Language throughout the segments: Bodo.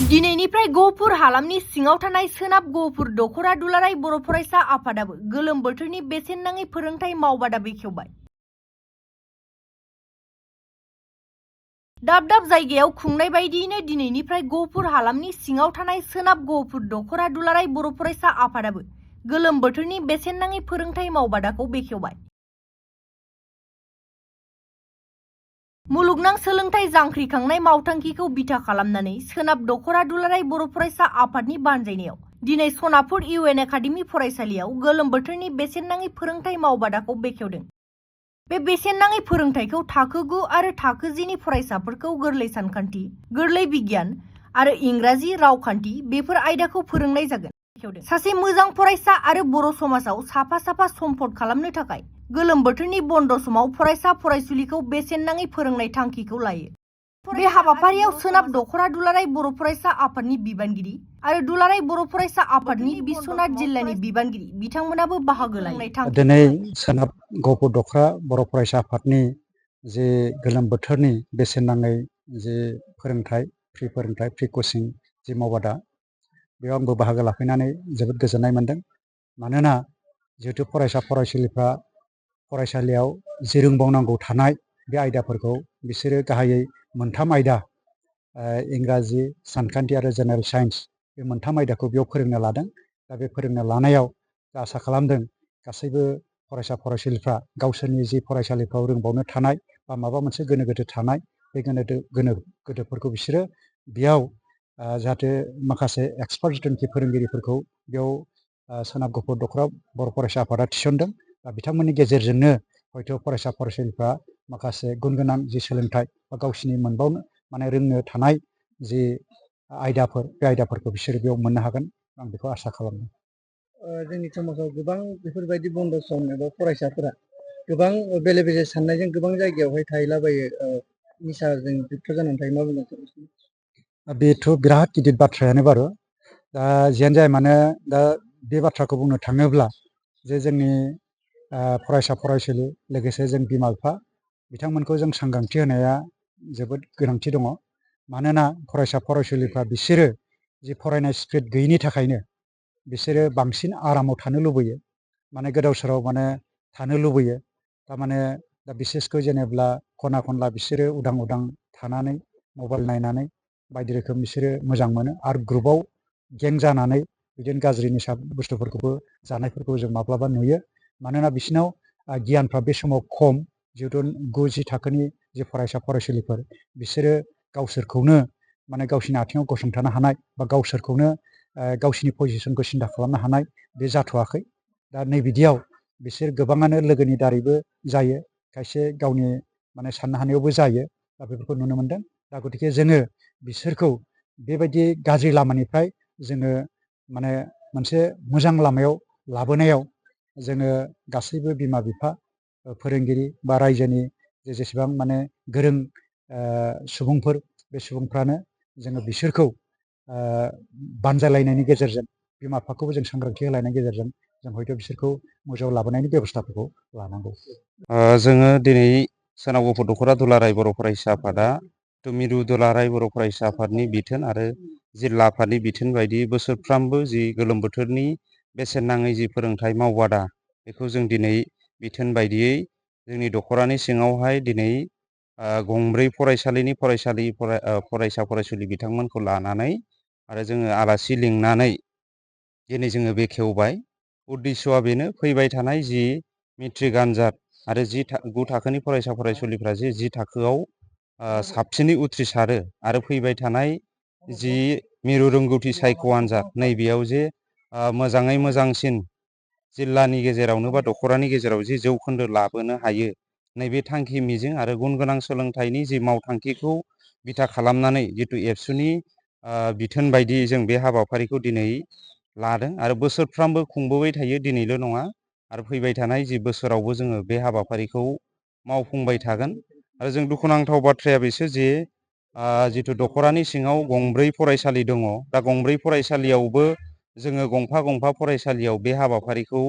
दिनैनिफ्राय गहपुर हालामनि सिङाव थानाय सोनाब गहपुर दखरा दुलाराय बर' फरायसा आफादाबो गोलोम बोथोरनि बेसेन नाङै फोरोंथाय मावबादा बेखेवबाय। दाब दाब जायगायाव खुंनाय बायदियैनो दिनैनिफ्राय गहपुर हालामनि सिङाव थानाय सोनाब गहपुर दखरा दुलाराय बर' फरायसा आफादाबो गोलोम बोथोरनि बेसेन नाङै फोरोंथाय मावबादाखौ बेखेवबाय। मुलुगनां सोलोंथाइ जांख्रिखांनाय मावथांखिखौ बिथा खालामनानै सोनाब दखरा दुलाराय बर' फरायसा आफादनि बानजायनायाव दिनै सनापुर UN एकाडेमि फरायसालियाव गोलोम बोथोरनि बेसेन नाङै फोरोंथाय मावबादाखौ बेखेवदों। बे बेसेन नाङै फोरोंथायखौ थाखो 9 आरो थाखो 10 नि फरायसाफोरखौ गोरलै सानखान्थि, गोरलै बिगियान आरो इंराजि रावखान्थि बेफोर आयदाखौ फोरोंनाय जागोन। सासे मोजां फरायसा आरो बर' समाजाव साफा साफा सम्पद खालामनो थाखाय गोलोम बोथोरनि बन्द समाव फरायसा फरायसुलिखौ बेसेन नाङै फोरोंनाय थांखिखौ लायो। बे हाबाफारियाव सोनाब दखरा दुलाराय बर' फरायसा आफादनि बिबानगिरि आरो दुलाराय बर' फरायसा आफादनि बिश्वनाथ जिल्लानि बिबानगिरि बिथांमोनाबो बाहागो लायो। दिनै सोनाब गहपुर दखरा बर' फरायसा आफादनि जे गोलोम बोथोरनि बेसेन नाङै जे फोरोंथाय फ्रि कचिं जि मावबादा बेयाव आंबो बाहागो लाफैनानै जोबोद गोजोननाय मोन्दों। मानोना जिहेतु फरायसा फरायसुलिफ्रा फरायसालियाव जि रोंबावनांगौ थानाय बे आयदाफोरखौ बिसोरो गाहायै मोनथाम आयदा इंराजि, सानखान्थि आरो जेनेरेल साइन्स बे मोनथाम आयदाखौ बेयाव फोरोंनो लादों। दा बे फोरोंनो लानायाव आसा खालामदों गासैबो फरायसा फरायसुलिफ्रा गावसोरनि जि फरायसालिफ्राव रोंबावनो थानाय बा माबा मोनसे गोनो गोथो थानाय बे गोनो गोथोफोरखौ बिसोरो बेयाव जाहाथे माखासे एक्सपार्ट जिथुनाखि फोरोंगिरिफोरखौ बेयाव सोनाब गहपुर दखरा बर' फरायसा आफादा थिसनदों। दा बिथांमोननि गेजेरजोंनो हयथ' फरायसा फरायसुलिफ्रा माखासे गुन गोनां जि सोलोंथाइ बा गावसिनि मोनबावनो रोंनो थानाय जि आयदाफोर बे आयदाफोरखौ बिसोरो बेयाव मोननो हागोन आं बेखौ आसा खालामदों। जोंनि समाजाव गोबां बेफोरबायदि बन्द सम एबा फरायसाफोरा गोबां बेले बेजे साननायजों गोबां जायगायावहाय थाहैलाबायो, निसाजों जुक्त जानानै थायो। मा बुंगोन? बेथ' बिराद गिदिर बाथ्रायानो बारु। दा जियानो जाया मानो दा बे बाथ्राखौ बुंनो थाङोब्ला जे जोंनि फरायसा फरायसुलि लोगोसे जों बिमा बिफा बिथांमोनखौ जों सांग्रांथि होनाया जोबोद गोनांथि दङ। मानोना फरायसा फरायसुलिफ्रा बिसोरो जि फरायनाय स्पिड गैयिनि थाखायनो बिसोरो बांसिन आरामाव थानो लुबैयो, माने गोदाव सोराव माने थानो लुबैयो। थारमाने दा बिसेसखै जेनेब्ला खना खनला बिसोरो उदां उदां थानानै मबाइल नायनानै बायदि रोखोम बिसोरो मोजां मोनो आरो ग्रुपाव गें जानानै बिदिनो गाज्रि निसा बुस्थुफोरखौबो जानायफोरखौ जों माब्लाबा नुयो। मानोना बिसोरनाव गियानफ्रा बे समाव खम, जिहेतु 9-10 थाखोनि जे फरायसा फरायसुलिफोर बिसोरो गावसोरखौनो माने गावसिनि आथिङाव गसंथानो हानाय बा गावसोरखौनो गावसिनि पजिसनखौ सिन्था खालामनो हानाय बे जाथ'वाखै। दा नैबिदियाव बिसोर गोबाङानो लोगोनि दारैबो जायो, खायसे गावनि माने साननो हानायावबो जायो। दा बेफोरखौ नुनो मोन्दों। दा गतिके जोङो बिसोरखौ बेबायदि गाज्रि लामानिफ्राय जोङो माने मोनसे मोजां लामायाव लाबोनायाव जोङो गासैबो बिमा बिफा, फोरोंगिरि बा रायजोनि जेसेबां माने गोरों सुबुंफोर बे सुबुंफ्रानो जोङो बिसोरखौ बानजायलायनायनि गेजेरजों बिमा बिफाखौबो जों सांग्रांथि होलायनायनि गेजेरजों जों हयथ' बिसोरखौ मोजाङाव लाबोनायनि बेब'स्थाफोरखौ लानांगौ। जोङो दिनै सोनाब गहपुर दखरा दुलाराय बर' फरायसा आफादा मिरु दुलाराय बर' फरायसा आफादनि बिथोन आरो जिल्ला आफादनि बिथोन बायदि बोसोरफ्रामबो जि गोलोम बोथोरनि बेसेन नाङै जि फोरोंथाय मावबादा बेखौ जों दिनै बिथोन बायदियै जोंनि दखरानि सिङावहाय दिनै गंब्रै फरायसालिनि फरायसा फरायसुलि बिथांमोनखौ लानानै आरो जोङो आलासि लिंनानै दिनै जोङो बेखेवबाय। उद्देश्यआ बेनो, फैबाय थानाय जि मेट्रिक आनजाद आरो 9 थाखोनि फरायसा फरायसुलिफ्रा जि थाखोआव साबसिनै उथ्रिसारो आरो फैबाय थानाय जि मिरु रोंगौथि सायख' आनजाद नैबेयाव जे मोजाङै मोजांसिन जिल्लानि गेजेरावनो बा दखरानि गेजेराव जि जौखोन्दो लाबोनो हायो, नैबे थांखि मिजिं आरो गुन गोनां सोलोंथाइनि जि मावथांखिखौ बिथा खालामनानै जितु एबसुनि बिथोन बायदि जों बे हाबाफारिखौ दिनै लादों आरो बोसोरफ्रामबो खुंबोबाय थायो, दिनैल' नङा आरो फैबाय थानाय जि बोसोरावबो जोङो बे हाबाफारिखौ मावफुंबाय थागोन। आरो जों दुखुनांथाव बाथ्राया बेसो जे जितु दखरानि सिङाव गंब्रै फरायसालि दङ, दा गंब्रै फरायसालियावबो जोङो गंफा फरायसालियाव बे हाबाफारिखौ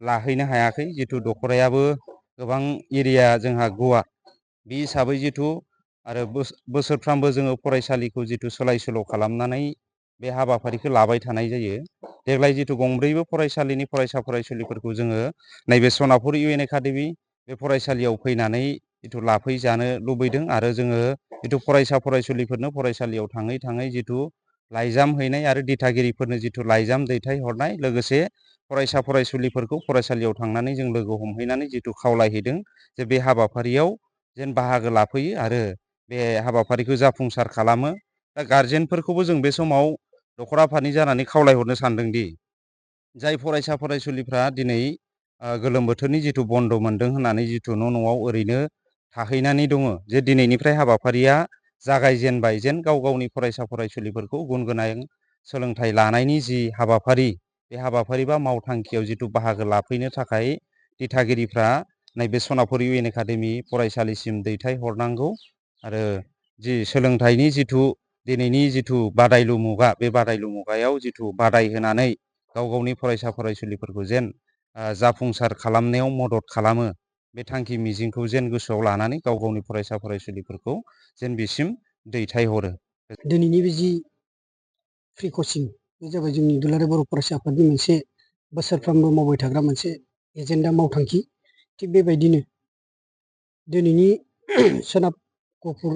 लाहैनो हायाखै। जितु दखरायाबो गोबां एरिया जोंहा गुवार, बे हिसाबै जितु आरो बोसोरफ्रामबो जोङो फरायसालिखौ जिथु सोलाय सोल' खालामनानै बे हाबाफारिखौ लाबाय थानाय जायो। देग्लाय जिथु गंब्रैबो फरायसालिनि फरायसा फरायसुलिफोरखौ जोङो नैबे सनापुर इउ एन एकाडेमि बे फरायसालियाव फैनानै जिथु लाफैजानो लुबैदों आरो जोङो जिथु फरायसा फरायसुलिफोरनो फरायसालियाव थाङै थाङै जिथु लाइजाम हैनाय आरो दिथागिरिफोरनो जिथु लाइजाम दैथायहरनाय लोगोसे फरायसा फरायसुलिफोरखौ फरायसालियाव थांनानै जों लोगो हमहैनानै जिथु खावलायहैदों जे बे हाबाफारियाव जेन बाहागो लाफैयो आरो बे हाबाफारिखौ जाफुंसार खालामो। दा गारजेनफोरखौबो जों बे समाव दखरा आफादनि जानानै खावलायहरनो सानदोंदि जाय फरायसा फरायसुलिफ्रा दिनै गोलोम बोथोरनि जिथु बन्द' मोनदों होननानै जिथु न'आव ओरैनो थाहैनानै दङ, जे दिनैनिफ्राय हाबाफारिया जागायजेनबाय, जेन गाव गावनि फरायसा फरायसुलिफोरखौ गुन गोनां सोलोंथाइ लानायनि जि हाबाफारि, बे हाबाफारि बा मावथांखियाव जिथु बाहागो लाफैनो थाखाय दिथागिरिफ्रा नैबे सनापुर इउ एन एकाडेमि फरायसालिसिम दैथायहरनांगौ आरो जि सोलोंथाइनि जिथु दिनैनि जिथु बादायलु मुगा, बे बादायलु मुगायाव जिथु बादाय होनानै गाव गावनि फरायसा फरायसुलिफोरखौ जेन जाफुंसार खालामनायाव मदद खालामो, बे थांखि मिजिंखौ जेन गोसोआव लानानै गाव गावनि फरायसा फरायसुलिफोरखौ जेन बिसिम दैथायहरो। दिनैनि बे जि फ्रि कचिं, बे जाबाय जोंनि दुलाराय बर' फरायसा आफादनि मोनसे बोसोरफ्रोमबो मावबाय थाग्रा मोनसे एजेन्डा मावथांखि। थिग बेबायदिनो दिनैनि सोनाब गफुर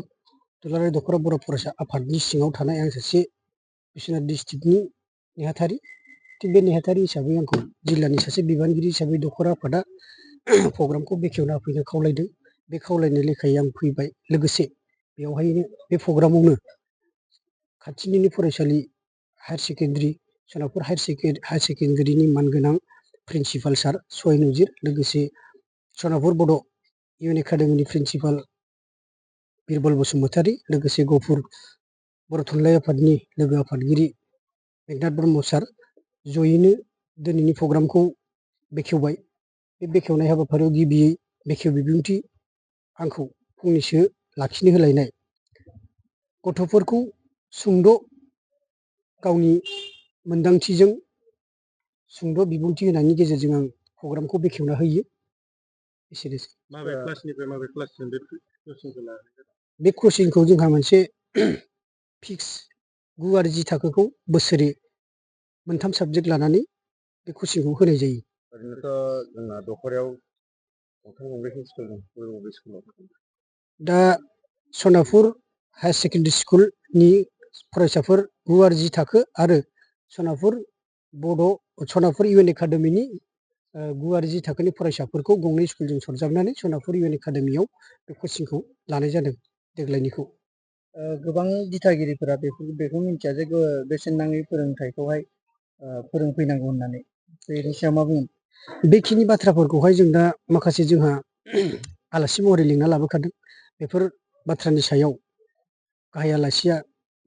दुलाराय दखरा बर' फरायसा आफादनि सिङाव थानाय आं सासे बिश्वनाथ डिस्ट्रिक्टनि नेहाथारि। थिग बे नेहाथारि हिसाबै आंखौ जिल्लानि सासे बिबानगिरि हिसाबै दखरा आफादा प्रग्रामखौ बेखेवना होफैनो खावलायदों। बे खावलायनाय लेखायै आं फैबाय। लोगोसे बेवहायनो बे प्रग्रामावनो खाथिनिनो फरायसालि हायार सेकेन्डारि सोनापुर हायार सेकेन्डारिनि मानगोनां प्रिन्सिपाल सार सहाय नजिर, लोगोसे सनापुर बड' इउ एन एकाडेमिनि प्रिन्सिपाल बिरबल बसुमतारी, लोगोसे गफुर बर' थुनलाइ आफादनि लोगो आफादगिरि मेघनाथ ब्रह्म सार जयैनो दिनैनि प्रग्रामखौ बेखेवबाय। बे बेखेवनाय हाबाफारियाव गिबियै बेखेव बिबुंथि आंखौ फंनैसो लाखिनो होलायनाय, गथ'फोरखौ सुंद' गावनि मोनदांथिजों सुंद' बिबुंथि होनायनि गेजेरजों आं प्रग्रामखौ बेखेवना होयो। एसेनोसै। माबे क्लासनिफ्राय माबे क्लाससिम बे कचिंखौ लानाय जादों? बे कचिंखौ जोंहा मोनसे फिक्स 9 आरो 10 थाखोखौ बोसोरे मोनथाम साबजेक्ट लानानै बे कचिंखौ होनाय जायो। ओरैनोथ' जोंना दखरायाव गंब्रैसिम स्कुल दं, बबे स्कुलाव? दा सनापुर हायार सेकेन्डारि स्कुलनि फरायसाफोर 9 आरो 10 थाखो आरो सनापुर इउ एन एकाडेमिनि 9 आरो 10 थाखोनि फरायसाफोरखौ गंनै स्कुलजों सरजाबनानै सनापुर इउ एन एकाडेमियाव बे कचिंखौ लानाय जादों देग्लायनिखौ। गोबां दिथागिरिफोरा बेखौ मिन्थिया जे बेसेन नाङै फोरोंथाइखौहाय फोरोंफैनांगौ होननानै, बेनि सायाव मा बुंगोन? बेखिनि बाथ्राफोरखौहाय जों दा माखासे जोंहा आलासि महरै लिंना लाबोखादों। बेफोर बाथ्रानि सायाव गाहाय आलासिया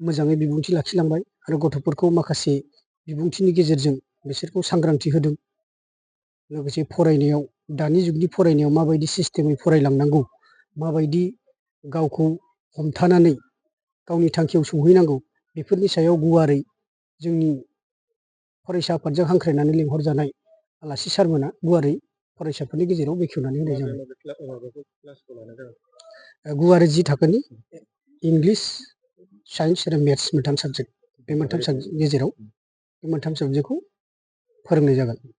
मोजाङै बिबुंथि लाखिलांबाय आरो गथ'फोरखौ माखासे बिबुंथिनि गेजेरजों बिसोरखौ सांग्रांथि होदों। लोगोसे फरायनायाव, दानि जुगनि फरायनायाव माबायदि सिस्टेमै फरायलांनांगौ, माबायदि गावखौ हमथानानै गावनि थांखियाव सौहैनांगौ, बेफोरनि सायाव गुवारै जोंनि फरायसा आफादजों हांख्रायनानै लिंहरजानाय आलासि सारमोना गुवारै फरायसाफोरनि गेजेराव बेखेवनानै होनाय जाबाय। 9 आरो 10 थाखोनि इंलिस, साइन्स आरो मेथ्स मोनथाम साबजेक्ट, बे मोनथाम साबजेक्टनि गेजेराव बे मोनथाम साबजेक्टखौ फोरोंनाय जागोन।